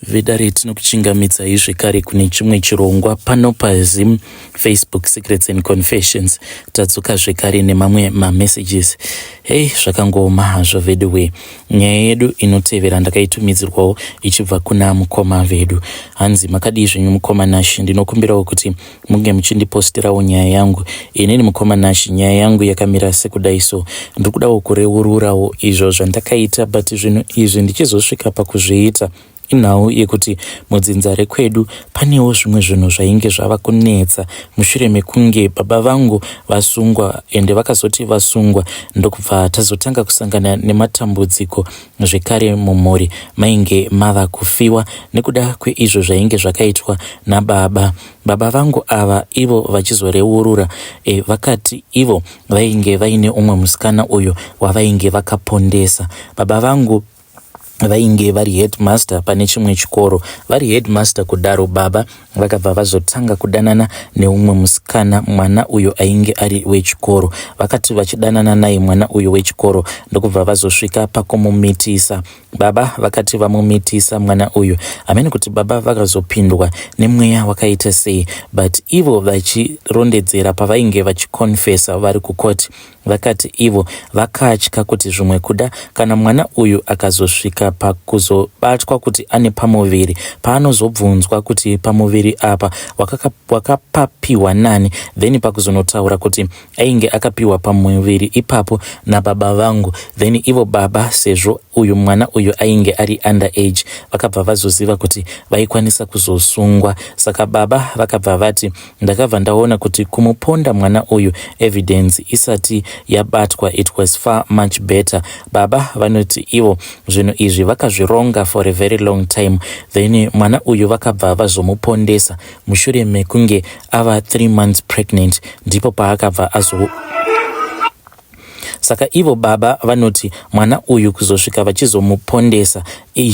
Vedare tinokuchingamidzai zvekare kune chimwe chirongwa pano paZim Facebook Secrets and Confessions. Tadzoka zvekare nemamwe mamessages. Hei, zvakangooma hazvo veduwe. Nyaya yedu inotevera ndakaitumidzirwawo ichibva kuna mukoma vedu. Hanzi makadii zvenyu mukoma Nash, ndinokumbirawo kuti munge muchindipostirawo nyaya yangu. Inini mukoma Nash, nyaya yangu yakamira sekudai so. Ndiri kudawo kureururawo izvo zvandakaita but zvinhu izvi ndichizosvika pakuzviita inhau yekuti mudzinza rekwedu panewo zvimwe zvinhu zvainge zvava kunetsa mushure mekunge baba vangu vasungwa ende vakazoti vasungwa ndokubva tazotanga kusangana nematambudziko zvekare mumhuri mainge mava kufiwa nekuda kweizvo zvainge zvakaitwa nababa. Baba vangu ava ivo vachizoreurura e, vakati ivo vainge vaine umwe musikana uyo wavainge vakapondesa. Baba vangu vainge vari headmaster pane chimwe chikoro. Vari headmaster kudaro, baba vakabva vazotanga kudanana neumwe musikana, mwana uyo ainge ari wechikoro. Vakati vachidanana naye mwana uyo wechikoro, ndokubva vazosvika pakumumitisa. Baba vakati vamumitisa mwana uyu, hameno kuti baba vakazopindwa nemweya wakaita sei, but ivo vachirondedzera pavainge vachiconfessa vari kukoti, Vakati ivo vakatya kuti zvimwe kuda kana mwana uyu akazosvika pakuzobatwa kuti ane pamuviri, paanozobvunzwa kuti pamuviri apa wakapapiwa nani, then pakuzonotaura kuti ainge akapiwa pamuviri ipapo nababa vangu, then ivo baba sezvo uyu mwana uyu ainge ari under age, vakabva vazoziva kuti vaikwanisa kuzosungwa. Saka baba vakabva vati Ndakabva ndaona kuti kumuponda mwana uyu evidence isati yabatwa it was far much better. Baba vanoti ivo zvinhu izvi vakazvironga for a very long time then mwana uyu vakabva vazomupondesa mushure mekunge ava 3 months pregnant ndipo paakabva azo Saka ivo baba vanoti mwana uyu kuzosvika vachizomupondesa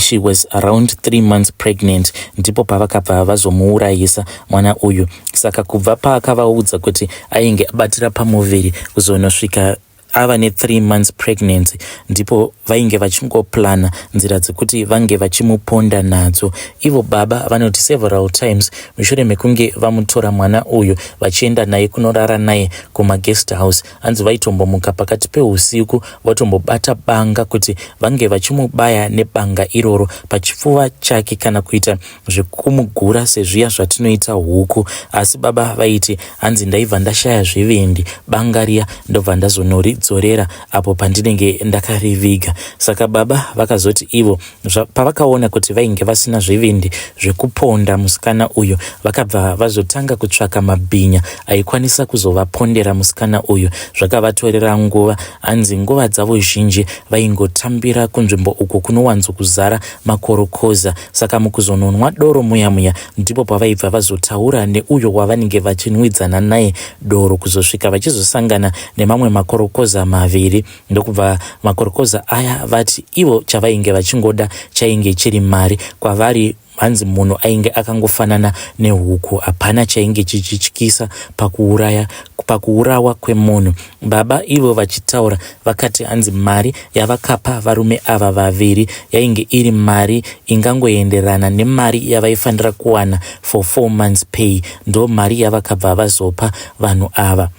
she was around 3 months pregnant ndipo pavakabva vazomuurayisa mwana uyu. Saka kubva paakavaudza kuti ainge abatira pamuviri kuzonosvika ava ne3 months pregnancy ndipo vainge vachingoplana nzira dzekuti vange vachimuponda nadzo. Ivo baba vanoti several times mushure mekunge vamutora mwana uyu vachienda naye kunorara naye kumaguest house Hanzi vaitombomuka pakati pehusiku votombobata banga kuti vange vachimubaya nebanga iroro pachipfuva chake kana kuita zvekumugura sezviya zvatinoita huku. Asi baba vaiti hanzi ndaibva ndashaya zvivindi banga riya ndobva ndazonoridzorera apo pandinenge ndakariviga. Saka baba vakazoti ivo pavakaona kuti vainge vasina zvivindi zvekuponda musikana uyu vakabva vazotanga kutsvaka mabhinya aikwanisa kuzovapondera musikana uyu. Zvakavatorera nguva, hanzi nguva dzavo zhinji vaingotambira kunzvimbo uko kunowanzo kuzara makorokoza. Saka mukuzononwa doro muya muya ndipo pavaibva vazotaura neuyo wavanenge vachinwidzana naye doro kuzosvika vachizosangana nemamwe makorokoza maviri. Ndokubva makorokoza aya vati ivo chavainge vachingoda chainge chiri mari kwavari hanzi munhu ainge akangofanana nehuku hapana chainge chichityisa pakuuraya pakuurawa kwemunhu. Baba ivo vachitaura vakati hanzi mari yavakapa varume ava vaviri yainge iri mari ingangoenderana nemari yavaifanira kuwana for four months pay ndo mari yavakabva vazopa vanhu ava.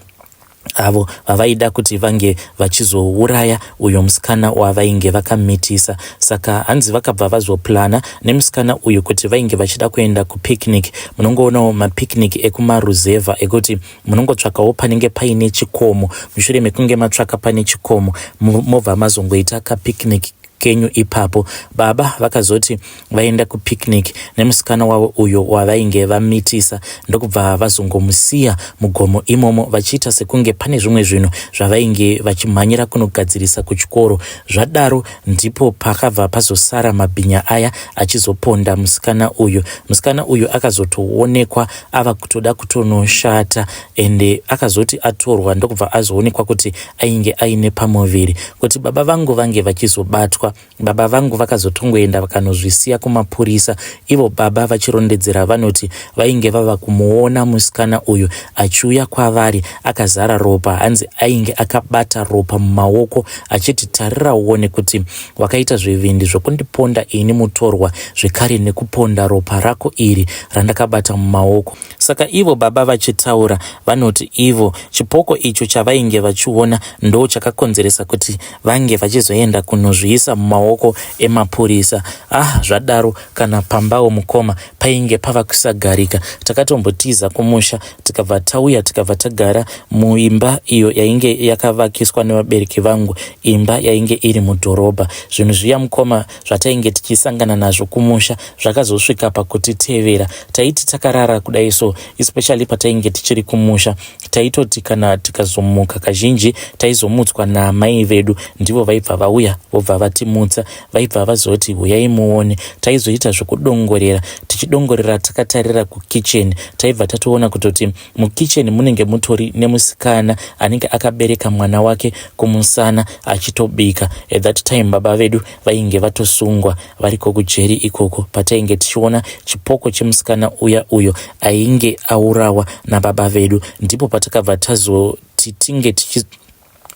Avo vavaida kuti vange vachizouraya uyo musikana wavainge vakamitisa. Saka hanzi vakabva vazoplana nemusikana uyu kuti vainge vachida kuenda kupicnic. Munongoonawo mapicnic ekumaruzevha ekuti munongotsvakawo panenge paine chikomo. Mushure mekunge matsvaka pane chikomo mobva mazongoita kapicnic kenyu ipapo. Baba vakazoti vaenda kupicnic nemusikana wavo uyo wavainge vamitisa ndokubva vazongomusiya mugomo imomo vachiita sekunge pane zvimwe zvinhu zvavainge vachimhanyira kunogadzirisa kuchikoro. Zvadaro ndipo pakabva pazosara mabhinya aya achizoponda musikana uyu. Musikana uyu akazotoonekwa ava kutoda kutonoshata ende akazoti atorwa ndokubva azoonekwa kuti ainge aine pamuviri. Kuti baba vangu vange vachizobatwa. zvakaitwa Baba vangu vakazotongoenda vakanozvisiya kumapurisa. Ivo baba vachirondedzera vanoti vainge vava kumuona musikana uyu achiuya kwavari akazara ropa, hanzi ainge akabata ropa mumaoko achiti tarira uone kuti wakaita zvivindi zvokundiponda ini mutorwa zvekare nekuponda ropa rako iri randakabata mumaoko. Saka ivo baba vachitaura vanoti ivo chipoko icho chavainge vachiona ndo chakakonzeresa kuti vange vachizoenda kunozviisa mumaoko emapurisa. Ah, zvadaro kana pambawo mukoma painge pava kusagarika. Takatombotiza kumusha tikabva tauya tikabva tagara muimba iyo yainge yakavakiswa nevabereki vangu, imba yainge iri mudhorobha. Zvinhu zviya mukoma zvatainge tichisangana nazvo kumusha zvakazosvika pakutitevera. Taiti takarara kudai so, especially patainge tichiri kumusha, taitoti kana tikazomuka kazhinji taizomutswa naamai vedu, ndivo vaibva vauya vobva vatimutsa, vaibva vazoti huyai muone. Taizoita zvekudongorera, tichidongorera takatarira kukitchen, taibva tatoona kutoti mukitchen munenge mutori nemusikana anenge akabereka mwana wake kumusana achitobika. At that time baba vedu vainge vatosungwa variko kujeri ikoko, patainge tichiona chipoko chemusikana uya uyo ainge aurawa nababa vedu, ndipo patakabva tazoti tinge tichi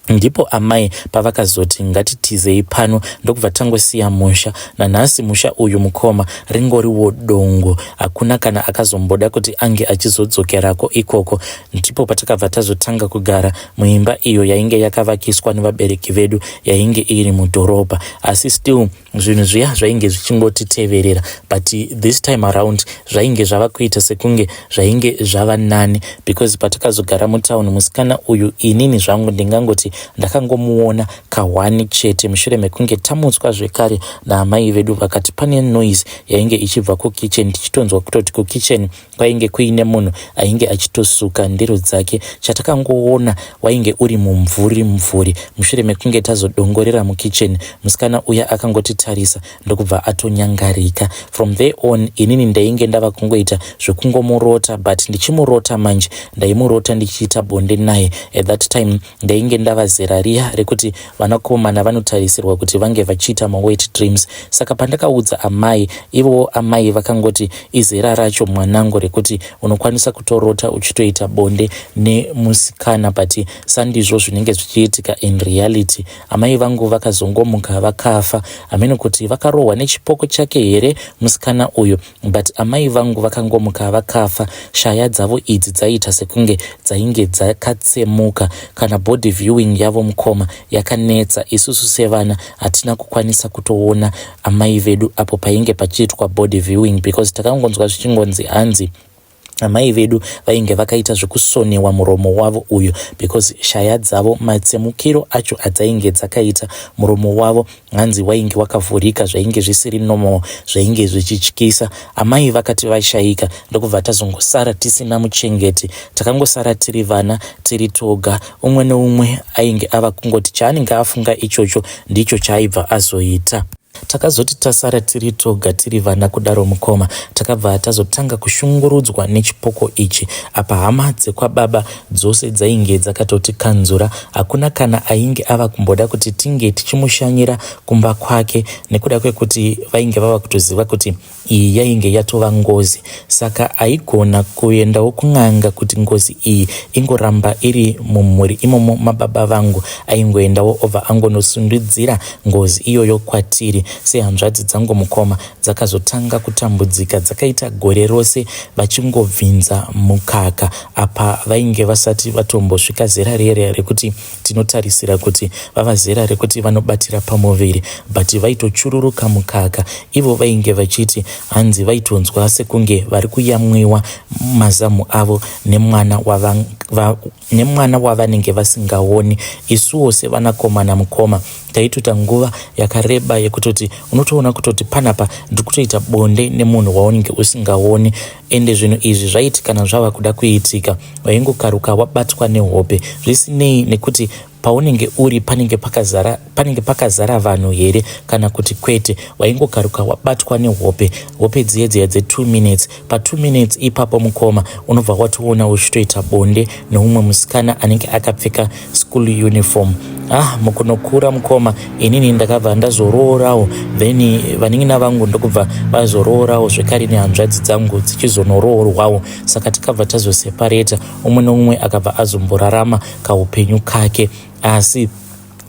ndipo amai pavakazoti ngatitizei pano, ndokubva tangosiya musha. Nanhasi musha uyu mukoma ringoriwo dongo, hakuna kana akazomboda kuti ange achizodzokerako ikoko. Ndipo patakabva tazotanga kugara muimba iyo yainge yakavakiswa nevabereki vedu, yainge iri mudhorobha, asi still zvinhu zviya zvainge zvichingotiteverera, but this time around zvainge zvava kuita sekunge zvainge zvava nani, because patakazogara mutauni musikana uyu inini zvangu ndingangoti ndakangomuona kahwani chete, mushure mekunge tamutswa zvekare naamai vedu vakati pane noise yainge ichibva kukitchen, tichitonzwa kutoti kukitchen kwainge kuine munhu ainge achitosuka ndiro dzake. Chatakangoona wainge uri mumvuri mvuri. Mushure mekunge tazodongorera mukitchen, musikana uya akangotitarisa ndokubva atonyangarika. From there on inini ndainge ndava kungoita zvekungomurota, but ndichimurota manje ndaimurota ndichiita bonde naye. At that time ndainge ndava zera riya rekuti vanakomana vanotarisirwa kuti vange vachiita mawet dreams. Saka pandakaudza amai, ivowo amai vakangoti izera racho mwanangu rekuti unokwanisa kutorota uchitoita bonde nemusikana, but sandizvo zvinenge zvichiitika in reality. Amai vangu vakazongomuka vakafa, hameno kuti vakarohwa nechipoko chake here musikana uyu, but amai vangu vakangomuka vakafa. Shaya dzavo idzi dzaiita sekunge dzainge dzakatsemuka. Kana body viewing yavo mukoma yakanetsa, isusu sevana hatina kukwanisa kutoona amai vedu apo painge pachiitwa body viewing, because takangonzwa zvichingonzi hanzi amai vedu vainge vakaita zvekusonewa muromo wavo uyu, because shaya dzavo matsemukiro acho adzainge dzakaita muromo wavo hanzi wainge wakavhurika, zvainge zvisiri normal, zvainge zvichityisa. Amai vakati vashaika, ndokubva tazongosara tisina muchengeti. Takangosara tiri vana tiri toga, umwe neumwe ainge ava kungoti chaanenge afunga ichocho ndicho chaaibva azoita. Takazoti tasara tiri toga tiri vana kudaro mukoma, takabva tazotanga kushungurudzwa nechipoko ichi. Apa hama dzekwababa dzose dzainge dzakatotikanzura, hakuna kana ainge ava kumboda kuti tinge tichimushanyira kumba kwake, nekuda kwekuti vainge vava kutoziva kuti iyi yainge yatova ngozi. Saka aigona kuendawo kun'anga kuti ngozi iyi ingoramba iri mumhuri imomo mababa vangu, aingoendawo obva angonosundudzira ngozi iyoyo kwatiri. Sehanzvadzi dzangu mukoma dzakazotanga kutambudzika, dzakaita gore rose vachingobvinza mukaka, apa vainge vasati vatombosvika zera riya rekuti tinotarisira kuti vava zera rekuti vanobatira pamuviri, but vaitochururuka mukaka. Ivo vainge vachiti hanzi vaitonzwa sekunge vari kuyamwiwa mazamu avo nemwana wavanenge vasingaoni. Isuwo sevanakomana mukoma taitoita nguva yakareba yekutoti unotoona kutoti panapa ndiri kutoita bonde nemunhu waunenge usingaoni. Ende zvinhu izvi zvaiti kana zvava kuda kuitika waingokaruka wabatwa nehope, zvisinei nekuti paunenge uri panenge pakazara vanhu here kana kuti kwete, waingokaruka wabatwa nehope, hope dziye dziya dze2 minutes. Pa2 minutes ipapo mukoma unobva watoona uchitoita bonde neumwe musikana anenge akapfeka school uniform. Ah, mukunokura mukoma, inini ndakabva ndazoroorawo, then vanin'ina vangu ndokubva vazoroorawo zvekare, nehanzvadzi dzangu dzichizonoroorwawo. Saka tikabva tazoseparata, umwe neumwe akabva azomborarama kaupenyu kake, asi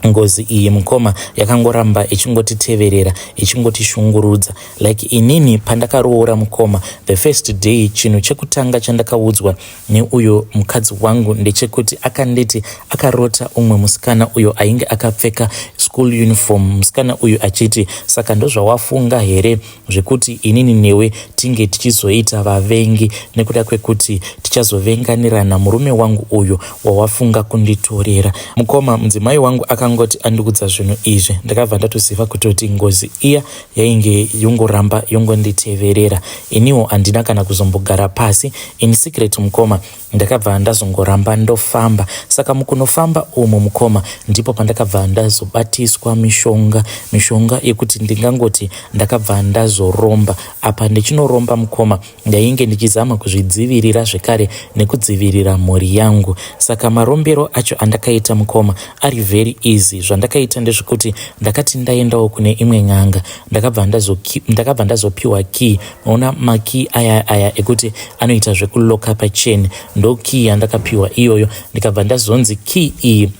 ngozi iyi mukoma yakangoramba ichingotiteverera, ichingotishungurudza. Like inini pandakaroora mukoma, the first day, chinhu chekutanga chandakaudzwa neuyo mukadzi wangu ndechekuti akanditi akarota umwe musikana uyo ainge akapfeka school uniform, musikana uyu achiti, "Saka ndozvawafunga here zvekuti inini newe tinge tichizoita vavengi nekuda kwekuti tichazovenganirana murume wangu uyu wawafunga kunditorera?" Mukoma, mudzimai wangu akangoti andiudza zvinhu izvi, ndakabva ndatoziva kutoti ngozi iya yainge yongoramba yongonditeverera. Iniwo handina kana kuzombogara pasi. In secret mukoma, ndakabva ndazongoramba ndofamba. Saka mukunofamba umu mukoma, ndipo pandakabva ndazobatiswa mishonga, mishonga yekuti ndingangoti ndakabva ndazoromba. Apa ndichinoromba mukoma, ndainge ndichizama kuzvidzivirira zvekare nekudzivirira mhuri yangu. Saka marombero acho andakaita mukoma ari very easy. Zvandakaita ndezvekuti ndakati ndaendawo kune imwe n'anga, ndakabva ndazopiwa key. Maona makey aya aya ekuti anoita zvekuloka pacheni, ndo key yandakapiwa iyoyo. Ndikabva ndazonzi key iyi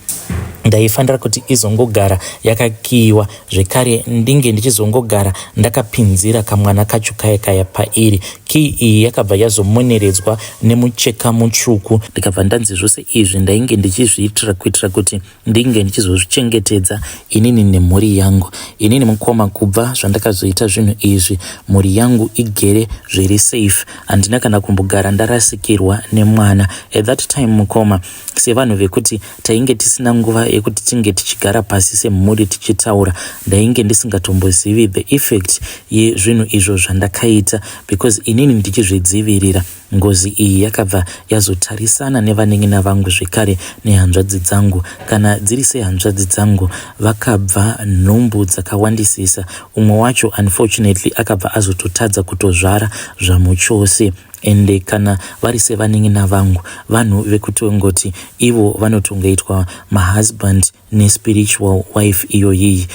ndaifanira kuti izongogara yakakiyiwa, zvekare ndinge ndichizongogara ndakapinzira kamwana kacho kaya kaya pairi. Key iyi yakabva yazomoneredzwa nemucheka mutsvuku. Ndikabva ndanzi zvose izvi ndainge ndichizviitira kuitira kuti ndinge ndichizozvichengetedza inini nemhuri yangu. Inini mukoma, kubva zvandakazoita zvinhu izvi, mhuri yangu igere zviri safe. Handina kana kumbogara ndarasikirwa nemwana. At that time mukoma, sevanhu vekuti tainge tisina nguva yekuti tinge tichigara pasi semhuri tichitaura, ndainge ndisingatombozivi the effect yezvinhu izvo zvandakaita, because inini ndichizvidzivirira, ngozi iyi yakabva yazotarisana nevanin'ina vangu zvekare nehanzvadzi dzangu. Kana dziri sehanzvadzi dzangu, vakabva nhumbu dzakawandisisa. Umwe wacho unfortunately akabva azototadza kutozvara zvamuchose. Ende kana vari sevanin'ina vangu, vanhu vekutongoti ivo vanotongoitwa mahusband nespiritual wife iyoyiyi.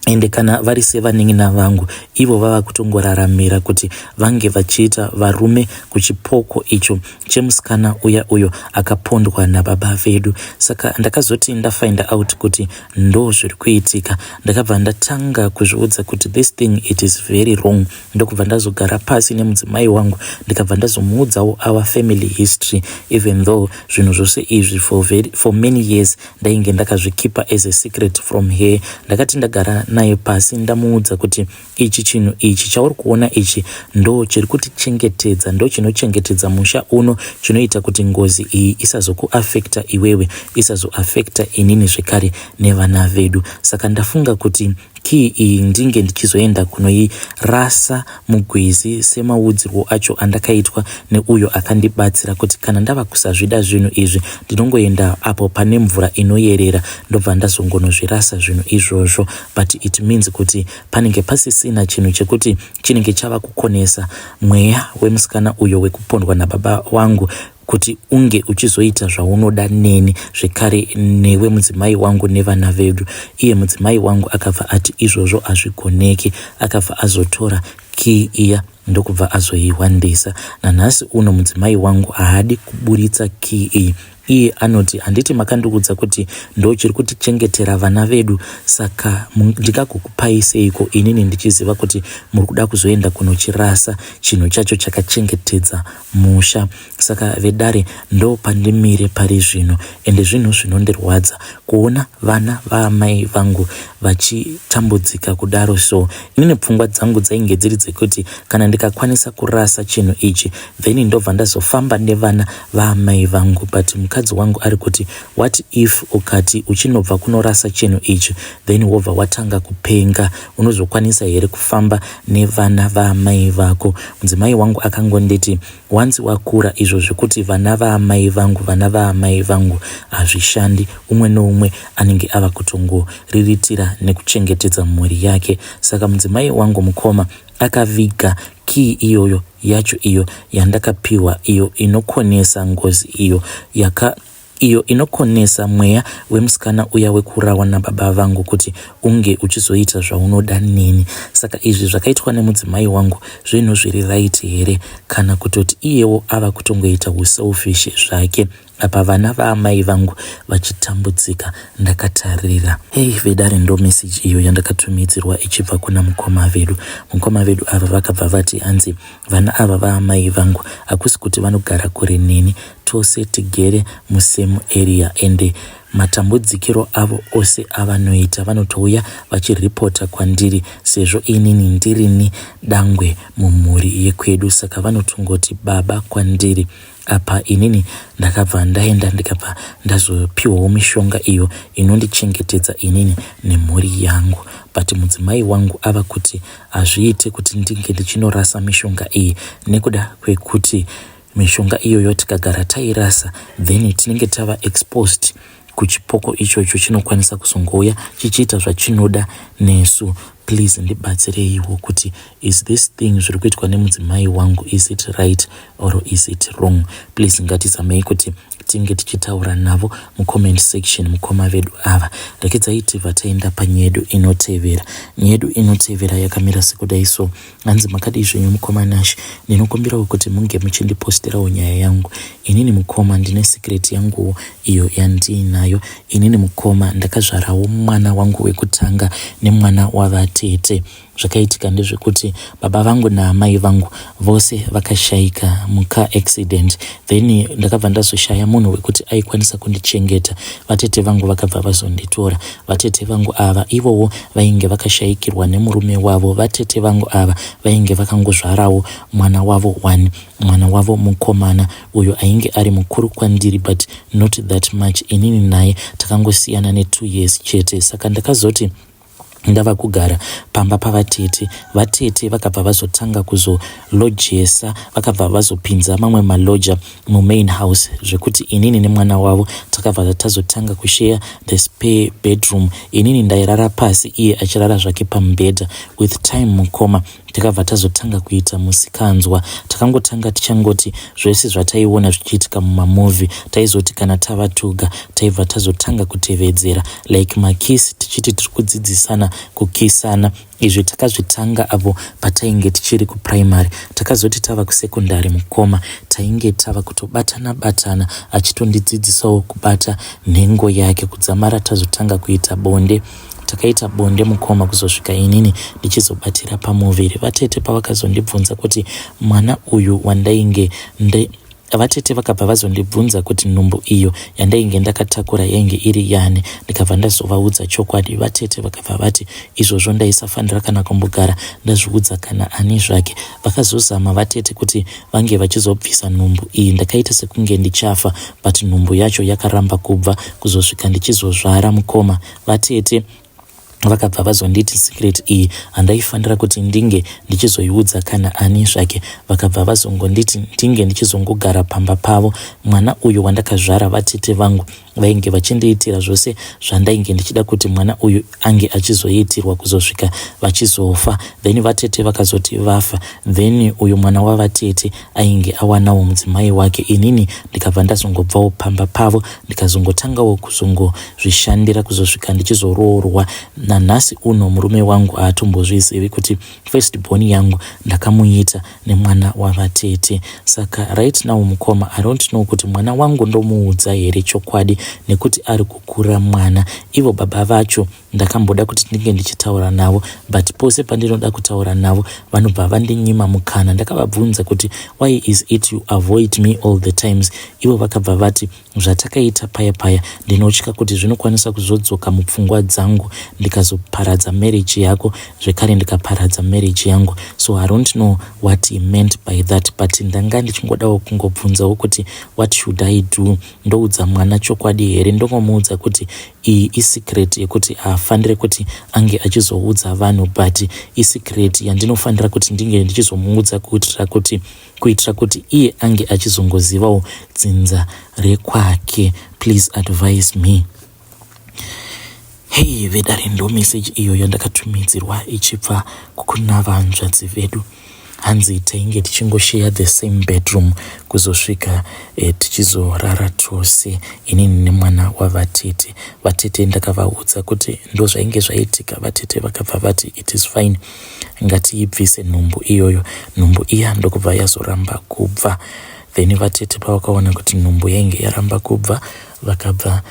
Ende kana vari sevanin'ina vangu, ivo vava kutongoraramira kuti vange vachiita varume kuchipoko icho chemusikana uya uyo akapondwa nababa vedu. Saka ndakazoti ndafind out kuti ndo zviri kuitika, ndakabva ndatanga kuzviudza kuti this thing, it is very wrong. Ndokubva ndazogara pasi nemudzimai wangu, ndikabva ndazomuudzawo our family history, even though zvinhu zvose izvi for many years ndainge ndakazvikeepa as a secret from her. Ndakati ndagara naye pasi, ndamuudza kuti ichi chinhu ichi chauri kuona ichi ndo chiri kutichengetedza, ndo chinochengetedza musha uno, chinoita kuti ngozi iyi isazokuafecta iwewe, isazoafecta inini zvekare nevana vedu. Saka ndafunga kuti key iyi ndinge ndichizoenda kunoirasa mugwizi, semaudzirwo acho andakaitwa neuyo akandibatsira, kuti kana ndava kusazvida zvinhu izvi, ndinongoenda apo pane mvura inoyerera, ndobva ndazongonozvirasa zvinhu izvozvo. But it means kuti panenge pasisina chinhu chekuti chinenge chava kukonesa mweya wemusikana uyo wekupondwa nababa wangu kuti unge uchizoita zvaunoda neni zvekare newe mudzimai wangu nevana vedu. Iye mudzimai wangu akabva ati izvozvo hazvigoneki. Akabva azotora key iya, ndokubva azoiwandisa. Nanhasi uno mudzimai wangu haadi kuburitsa key iyi. Iye anoti, "Handiti makandiudza kuti ndo chiri kutichengetera vana vedu? Saka ndingagokupai seiko inini ndichiziva kuti muri kuda kuzoenda kunochirasa chinhu chacho chakachengetedza musha?" Saka vedare, ndo pandimire pari zvino, ende zvinhu zvinondirwadza kuona vana vaamai vangu vachitambudzika kudaro. So inini pfungwa dzangu dzainge dziri dzekuti kana ndikakwanisa kurasa chinhu ichi, then ndobva ndazofamba nevana vaamai vangu. But mukadzi wangu ari kuti, "What if ukati uchinobva kunorasa chinhu ichi, then wobva watanga kupenga? Unozokwanisa here kufamba nevana vaamai vako?" Mudzimai wangu akangonditi, "Once wakura, izvo zvekuti vana vaamai vangu, vana vaamai vangu hazvishandi. Umwe neumwe anenge ava kutongoriritira nekuchengetedza mhuri yake." Saka mudzimai wangu mukoma akaviga key iyoyo yacho, iyo yandakapiwa, iyo inokonesa ngozi iyo yaka iyo inokonesa mweya wemusikana uya wekurawa nababa vangu kuti unge uchizoita zvaunoda neni. Saka izvi zvakaitwa nemudzimai wangu zvinhu zviri right here kana kutoti iyewo ava kutongoita huselfish zvake apa vana vaamai vangu vachitambudzika ndakatarira. Hey vedare ndo message iyo yandakatumidzirwa ichibva kuna mukoma vedu. Mukoma vedu ava vakabva vati hanzi vana ava vaamai vangu hakusi kuti vanogara kure neni tose tigere musame area ende matambudzikiro avo ose avanoita vanotouya vachiripota kwandiri sezvo inini ndirini dangwe mumhuri yekwedu saka vanotongoti baba kwandiri apa inini ndakabva ndaenda ndikabva ndazopiwawo mishonga iyo inondichengetedza inini nemhuri yangu but mudzimai wangu ava kuti hazviite kuti ndinge ndichinorasa mishonga iyi nekuda kwekuti mishonga iyoyo tikagara tairasa then tinenge tava exposed kuchipoko ichocho chinokwanisa kuzongouya chichiita zvachinoda nesu. Please ndibatsireiwo kuti is this thing zviri kuitwa nemudzimai wangu, is it right or is it wrong? Please ngatizamei kuti tinge tichitaura navo mucomment section mukoma vedu ava. Rekedzai tibva taenda panyedu inotevera. Nyedu inotevera yakamira sekudai so. Hanzi makadii zvenyu mukoma Nash, ndinokumbirawo kuti munge muchindipostirawo nyaya yangu. Inini mukoma ndine secret yanguwo iyo yandiinayo. Inini mukoma ndakazvarawo mwana wangu wekutanga nemwana wavatete. Zvakaitika ndezvekuti baba vangu naamai vangu vose vakashaika mucar accident, then ndakabva ndazoshaya munhu wekuti aikwanisa kundichengeta. Vatete vangu vakabva vazonditora. Vatete vangu ava ivowo vainge vakashaikirwa nemurume wavo. Vatete vangu ava vainge vakangozvarawo mwana wavo one, mwana wavo mukomana uyo ainge ari mukuru kwandiri but not that much. Inini naye takangosiyana ne2 years chete. Saka ndakazoti ndava kugara pamba pavatete, vatete vakabva vazotanga kuzolojesa, vakabva vazopinza mamwe maloja mumain house zvekuti inini nemwana wavo takabva tazotanga kushare the spare bedroom. Inini ndairara pasi, iye achirara zvake pamubhedha. With time mukoma takabva tazotanga kuita musikanzwa. Takangotanga tichangoti zvese zvataiona zvichiitika mumamovie taizoti kana tava toga taibva tazotanga kutevedzera, like makiss, tichiti tiri kudzidzisana kukisana. Izvi takazvitanga apo patainge tichiri kuprimary. Takazoti tava kusekondari mukoma tainge tava kutobatana batana, achitondidzidzisawo kubata nhengo yake kudzamara tazotanga kuita bonde. Takaita bonde mukoma kuzosvika inini ndichizobatira pamuviri. Vatete pavakazondibvunza kuti mwana uyu wandainge vatete vakabva vazondibvunza kuti nhumbu iyo yandainge ndakatakura yainge iri yani, ndikabva ndazovaudza chokwadi. Vatete vakabva vati izvozvo ndaisafanira kana kumbogara ndazviudza kana ani zvake. Vakazozama vatete kuti vange vachizobvisa nhumbu iyi. Ndakaita sekunge ndichafa but nhumbu yacho yakaramba kubva kuzosvika ndichizozvara mukoma. Vatete vakabva vazonditi secret iyi handaifanira kuti ndinge ndichizoiudza kana ani zvake. Vakabva vazongonditi ndinge ndichizongogara pamba pavo. Mwana uyu wandakazvara, vatete vangu vainge vachindiitira zvose zvandainge ndichida kuti mwana uyu ange achizoitirwa kuzosvika vachizofa. Then vatete vakazoti vafa, then uyu mwana wavatete ainge awanawo mudzimai wake. Inini ndikabva ndazongobvawo pamba pavo, ndikazongotangawo kuzongozvishandira kuzosvika ndichizoroorwa. Nanhasi uno murume wangu haatombozvizivi kuti first born yangu ndakamuita nemwana wavatete. Saka right now mukoma, I don't know kuti mwana wangu ndomuudza here chokwadi nekuti ari kukura mwana. Ivo baba vacho ndakamboda kuti ndinge ndichitaura navo, but pose pandinoda kutaura navo vanobva vandinyima mukana. Ndakavabvunza kuti why is it you avoid me all the times? Ivo vakabva vati zvatakaita paya paya ndinotya kuti zvinokwanisa kuzodzoka mupfungwa dzangu ndikazoparadza marriage yako zvekare ndikaparadza marriage yangu. So I don't know what he meant by that, but ndanga ndichingodawo kungobvunzawo kuti what should I do? Ndoudza mwana chokwadi here? Ndongomuudza kuti iyi isecret yekuti haafaniri kuti ange achizoudza vanhu, but isecret yandinofanira kuti ndinge ndichizomuudza kuitira kuti iye ange achizongozivawo dzinza rekwake? Please advise me. Hei vedare, ndo message iyo yandakatumidzirwa ichibva kuna vanzvadzi vedu. Hanzi tainge tichingosheya the same bedroom kuzosvika tichizorara tose inini nemwana wavatete. Vatete ndakavaudza kuti ndozvainge zvaitika. Vatete vakabva vati it is fine, ngatiibvise nhumbu iyoyo. Nhumbu iya ndokubva yazoramba kubva. Then vatete pavakaona kuti nhumbu yainge yaramba kubva, vakabva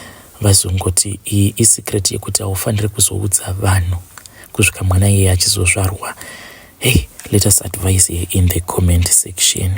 vazongoti iyi isecret yekuti haufaniri kuzoudza vanhu kusvika mwana iyeye achizozvarwa. Hey, let us advise here in the comment section.